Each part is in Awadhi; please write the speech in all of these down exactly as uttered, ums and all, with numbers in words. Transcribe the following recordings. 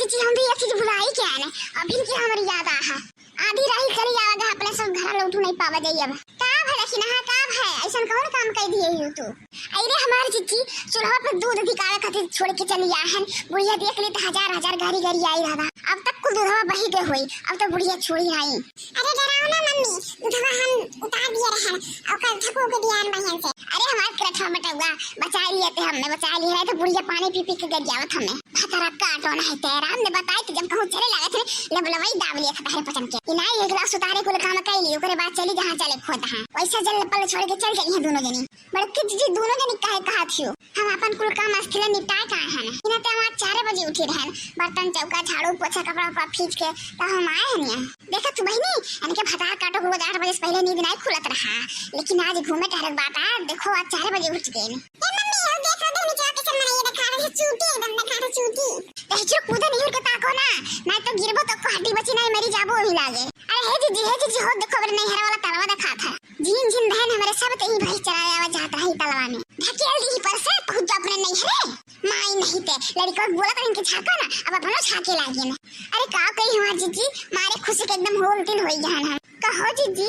जी, हम भी एक चीज भुलाई के आने, अभी के हमरे याद आ है। आधी राही चली आवा गा, अपने सब घर लौटू नहीं पावा जाई अब। का भला कि नहा का है, ऐसन कौन काम कह दिए हो तू? अरे हमार जीजी, चूल्हा पे दूध दिखावे खातिर छोड़ के चली आ हन। बुढ़िया देख ली तो हजार हजार घरी घरी आई रहा। अब तक कुल दूधवा बही गए होई, अब तो बुढ़िया छोड़ी नहीं। अरे डराओ ना मम्मी, दूधवा हम उतार दिए रहन, ओकर धको के दियान बहिन से। अरे हमार करठवा बटौआ, बचा लिए थे हमने, बचा लिए रहे तो बुढ़िया पानी पी पी के गरियावत हमें। भतरा काटो ना है तेरा, हमने बताई तो जब कहूँ चले लगे थे, लबलवाई दाब लिया था पहले पचन के। इनाई एक गिलास उतारे कुल काम कर ली, ओकरे बाद चली जहाँ चले खोत है। वैसा जल पल छोड़ के चल गई हैं दोनों जनी। बड़की जीजी दोनों जनी काहे कहा थियो? हम अपन कुल काम अस्थिले निपटाए का है ना। इन्हें ते हमार चार बजे उठी रहन, बर्तन चौका झाड़ू पोछा कपड़ा उपड़ा फीच के तब हम आए हैं यहाँ। देखा तू बहिनी, इनके भतार काटो को रोज आठ बजे से पहले नींद नहीं खुलत रहा, लेकिन आज घूमे टहरे के बात आ, देखो आज चार बजे उठ गए। ए मम्मी, हम देख रहे थे नीचे कैसे मनाइए, दिखा रहे चूती, एकदम दिखा रहे चूती। ए जो कूदे नहीं उड़ के ताको ना, नहीं तो गिरबो तो को हड्डी बची नहीं, मरी जाबो वही लागे। अरे हे जीजी, हे जीजी, हो देखो मेरे नैहर वाला तलवा दिखा था। झिन झिन बहन हमरे सब ते ही भाई चला आवा जात रही तलवा में। ढकेल दी पर से पहुँच जा अपने नैहरे। माई नहीं ते लड़का बोला था इनके झाका ना, अब अपनो झाके लागे ना। अरे का कही हमार जीजी, मारे खुशी के एकदम होल दिल होई गया हम। कहो जीजी,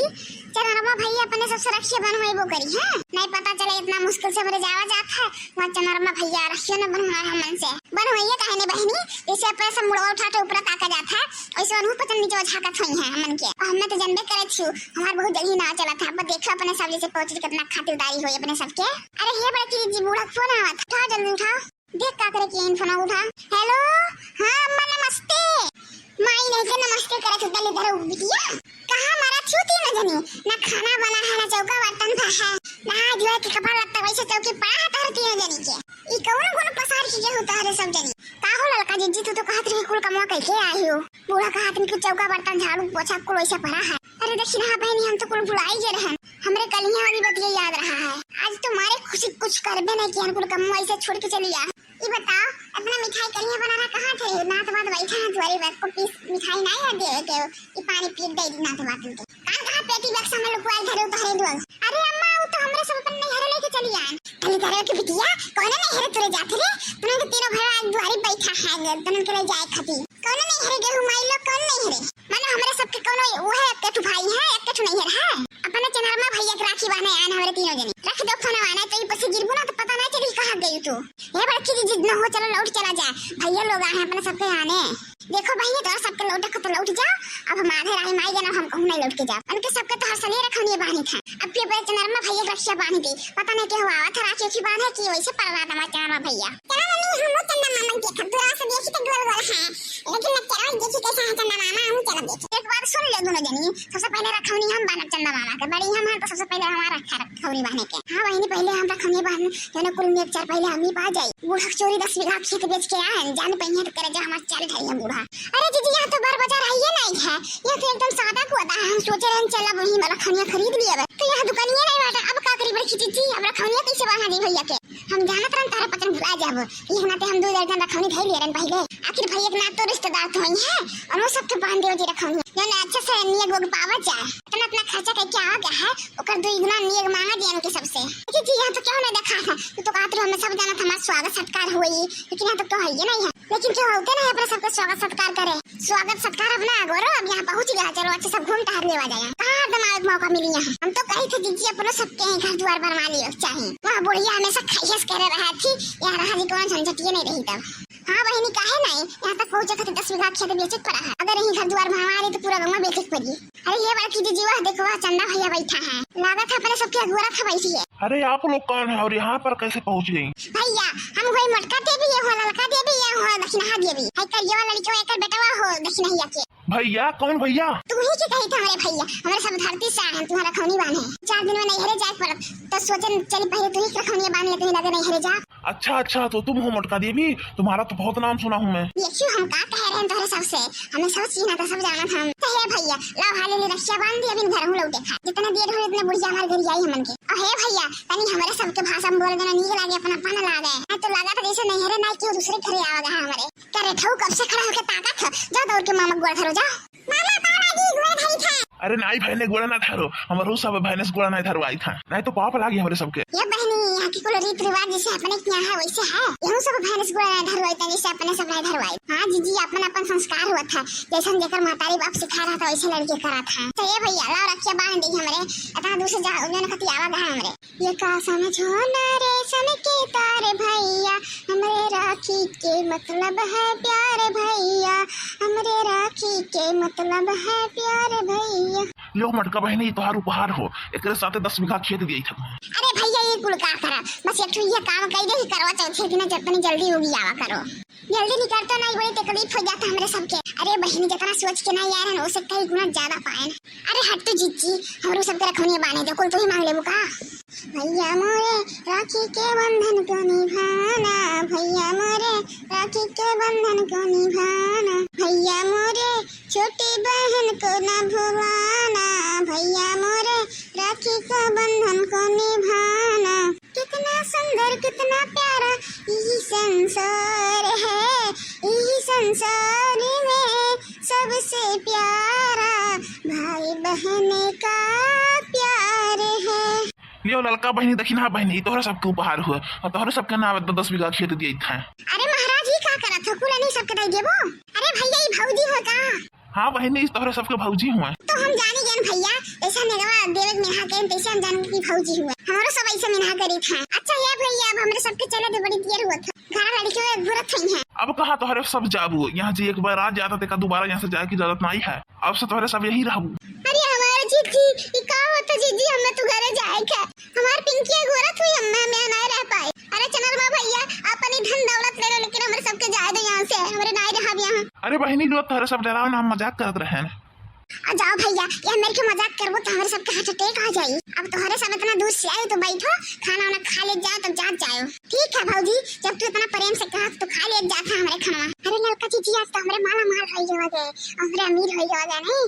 चनरमा भैया अपने सबसे रखिए बनवाइबो करी है। नहीं पता चले इतना मुश्किल से हमरे जावा जात है, वहाँ चनरमा भैया रखिए न बनवाए हमन से। बनवाइए काहे ने बहिनी, जैसे अपने सब मुड़वा उठा के ऊपर ताका जात है, वैसे वनहु पचन नीचे झाकत होई है हमन के। और हमें तो जनबे करे छियो, हमार बहुत जल्दी ना चलत है। अब देखो अपने सब जैसे पहुँची कितना खातिरदारी होई अपने सबके। अरे हे बड़की जीजी, बूढ़ा फोन आवत, उठाओ जल्दी उठाओ। देख का करे के इन फोन उठा। हेलो, हाँ अम्मा नमस्ते। माई नहीं के नमस्ते करे तू तले धरो बिटिया। कहाँ मारा छियो तीनों जनी, ना खाना बना है, ना चौका बर्तन भा है, ना हाथ धोए के कपड़ा लत्ता वैसे चौकी पड़ा है तहरे तीनों जनी के। ई कौन कौन पसार के गेहूं तहरे सब जनी? का हो ललका जीजी, तू तो कहत रही कुल कमवा कइके आई हो। बूढ़ा कहत रही कि चौका बर्तन झाड़ू पोछा कुल वैसे पड़ा है। अरे देखी ना बहनी, हम तो कुल भुलाई गए रहन। हमरे कलिया वाली बतिया याद रहा है। आज तुम्हारे खुशी कुछ करबे नहीं किया, कुल कमवा ऐसे छोड़ के चली आ। ई बताओ, इतना मिठाई कलिया बनाना कहाँ थे? नात बात बैठा है तुम्हारी बात को पीस मिठाई नहीं है दे के, ई पानी पी दे दी नात बात के। कान कहाँ पेटी बक्सा में लुकवाए धरे उतारे दो। अरे अम्मा, वो तो हमरे सब अपन नैहरे लेके चली आन। कली धरे के बिटिया, कौन नैहरे तुरे जाते रे? तुमने के तीनों भाई आज दुआरी बैठा है, तुमने के ले जाए खातिर। कौनो नहीं हरे गेहूं माई लोग, कौनो नहीं हरे। मानो हमरे सबके कौनो उहे एक ठो भाई है, एक ठो नहीं हरे है। अपने चनरमा भैया के राखी बांधे आन हमरे तीनों जनी। रख दो फोन आना, तो ई पसे गिरबू ना तो पता नहीं चली कहाँ गई तू। हे बड़की जी, जिद न हो, चलो लौट चला जाए। भैया लोग आए हैं अपने सबके आने। देखो बहिनी, तोरा सबके लौटे को तो लौट जाओ। अब हम आधे राही माई गए ना, हम कहूँ नहीं लौट के जाओ। उनके सबके तो हर साल ये रखौनिया बांधे था। अब फिर अपने चनरमा भैया के रखिया बांध दी। पता नहीं के हुआ था, राखी उखी बांधे कि वैसे पड़ रहा था हमारा चनरमा भैया। चलो मम्मी, हम वो चंदा मामा के देखब, दूरा से देखी तो गोल गोल है, लेकिन अब चलो देखी कैसा है चंदा मामा, हम चलो देखी। एक बात सुन ले दोनों जनी, सबसे पहले रखौनी हम बांधब चंदा मामा के, बड़ी हम हैं तो सबसे पहले हमारा रखा रखौनी बांधे के। हाँ बहिनी, पहले हम रखौनी बांध, जने कुल नेक चार पहले हम ही पा जाई। बूढ़ा के चोरी दस बीघा खेत बेच के आए, जान पहिए तो करे जा हमार चाल ढाई हम बूढ़ा। अरे जीजी, यहाँ तो बड़ बाजार है ये नहीं है, यहाँ तो एकदम सादा कोदा है। हम सोचे रहन चला वही रखौनिया खरीद लिया, तो यहाँ दुकानिया नहीं बाटा। अब का करी बड़की जीजी, अब रखौनिया कैसे बांधा दी भैया के? हम जानत रहन तारा पचन भुला जाबो। इहे नाते हम दू दर्जन रखौनी धइ लिए रहन पहिले। आखिर भैया के नातो रिश्तेदार तो होई हैं, और वो सबके बांध देव जी रखौनी। जौन अच्छे से नियग उग पावा जाए। इतना, इतना खर्चा करके आवा गया है, ओकर दुई गुना नियग मांगा जी इनके सबसे। जी, जी, यहाँ तो क्यों नहीं देखा था? तू तो कहत रहो, हमें सब जानत हमार स्वागत सत्कार होई, लेकिन यहाँ तो क्यों है ये नहीं है। लेकिन क्यों होते नहीं अपने सबके स्वागत सत्कार करे। स्वागत सत्कार अपना अगोरो, अब यहाँ पहुँच गया, चलो अच्छे से घूम टहर लेवा जाए। कहाँ हरदम आवे के मौका मिली यहाँ? हम तो कही थे जीजी अपनो सबके घर द्वार बनवा लियो चाहे। वह बुढ़िया हमेशा खाइयस करे रहा थी, यहाँ रहा जी कोनो झंझटिए नहीं रही तब। हाँ बहिनी, काहे नहीं, यहाँ तक पहुँचे खातिर दस बीघा खेत बेचे के पड़ा है। अगर यही घर द्वार बनवा ली तो पूरा गंवा बेचे के पड़ी। अरे ये बड़की जीजी, वह देखो, वह चंदा भैया बैठा है, लागत है अपने सबके अगोरा था बैठी है। अरे आप लोग कौन है और यहाँ पर कैसे पहुँच गई? भैया, हम वही मोटका देवी, ये हो ललका देवी, ये हो दक्षिणहा देवी। है करिया वाला लड़का, एकर बेटवा हो दक्षिणहिया के। भैया? कौन भैया? तू ही के कही था हमरे भैया, हमरे सब धरती से आए हैं, तुम्हारा रखौनी बांधे। चार दिन में नैहरे जाए पड़त, तो सोचन चली पहले तू ही रखौनिया बांध ले, कहीं लगे नैहरे जा। अच्छा अच्छा, तो तुम हो मोटका देवी, तुम्हारा तो बहुत नाम सुना हूँ मैं। देखियो हम का कह रहे हैं तोहरे सबसे, हमें सब चीन्हा था, सब जानत हम। तो हे भैया, लाओ हाले ले रखिया बांध दी, अभी घर हूँ लौटे खा। जितने देर हो इतने बुढ़िया हमारे घर आई हमन के। और हे भैया, तनी हमरे सबके भाषा में बोल देना, नीक लागे, अपना पन लागे। नहीं तो लगा था जैसे नैहरे ना क्यों दूसरे घरे आवा गया हमारे। करे ठऊ कब से खड़ा होके ताकत है, जा दौड़ के मामा गोड़ धरो जा। मामा पाव भाजी गोड़ धरी था। अरे नाई बहिनी, गोड़ा ना धरो, हमरो सब बहिनी से गोड़ा ना धरवाई था, नाई तो पाप लागी हमरे सबके। ये बहिनी, यहाँ की कुल रीत रिवाज जैसे अपने के यहाँ है वैसे है, यहू सब बहिनी से गोड़ा ना धरवाई था, जैसे अपने सब ना धरवाई। हाँ जीजी, अपन अपन संस्कार हुआ था, जैसन जेकर महतारी बाप सिखा रहा था वैसे लड़के करा था। तो ये भैया, लाओ रखिया बांध दी हमरे, इतना दूर से जा, उन्होंने कति आवा गया हमरे। ये का समझो ना रेशम के तार भैया, हमरे राखी के मतलब है प्यार भैया, हमरे राखी के मतलब है प्यार भैया। लो मटका बहिनी, ई तोहार उपहार हो, एकरे साथे दस बीघा खेत दिए था। अरे भैया, ये कुल का करा, बस एक ठो ये काम कई दे कि करवा चौथ के दिन जब तनी जल्दी होगी आवा करो। जल्दी निकल तो नहीं, बड़ी तकलीफ हो जाता हमरे सबके। अरे बहिनी, जितना सोच के नहीं आए रहन, ओसे कई गुना ज्यादा पाएन। अरे हट तो जीजी, हमरो सबके रखौनिया बाने दे, कुल तू ही मांग लेबू का? भैया मोरे, राखी के बंधन को निभाना, भैया मोरे, राखी के बंधन को निभाना, भैया मोरे, छोटी बहन को ना भुलाना, भैया मोरे, राखी का बंधन को निभाना। कितना सुंदर, कितना प्यारा ये संसार है, ये संसार में सबसे प्यारा भाई बहन का प्यार है। लियो ललका बहिनी, दक्षिणा बहिनी, ई तोहरा सबके उपहार हुआ और तोहरे सबके नाम दस बीघा खेत दिए था। अरे महाराज, ई का करत हो? कुल नहीं सबके दे देबो। अरे भैया, ई भौजी हो का? हाँ बहिनी, ई तोहरे सबके भौजी हुआ। तो हम जानी गए भैया, ऐसा नेगवा देवे के मिनहा के, तैसे हम जान की भौजी हुआ। हमरो सब ऐसे मिनहा करी था। अच्छा ये भैया, अब हमरे सबके चले दे, बड़ी देर हुआ था। घर लड़के हुए घूरत हई हैं। अब कहाँ तोहरे सब जाबू? यहाँ जे एक बार आ जाता, तेका दोबारा यहाँ से जाए की जरूरत नहीं है। अब से तोहरे सब यही रहबू। अरे हमारे जीजी, ई का होता जीजी, हमें तू घरे जाए के। हमार पिंकिया घूरत हुई, हम मैं, मैं नहीं रह पाए। अरे चनरमा भैया, अपन ही धन दौलत ले लो, लेकिन हमरे सबके जाए दो यहाँ से, हमरे नहीं रहब यहाँ। अरे बहिनी, जो तोहरे सब डराओ ना, हम मजाक करत रहे हैं। आ जाओ भैया, ये मेरे के मजाक करबो तो हमरे सबके heart attack आ जाई। अब तोहरे सब इतना दूर से आए तो बैठो, खाना वाना खा ले जाओ, तब जात जाओ। ठीक है भौजी, जब तू इतना प्रेम से कहा तो खा ले जात है हमरे खाना। अरे ललका जीजी, आज तो हमरे माला माल होई गवा गए, हमरे अमीर होई गवा गए नहीं।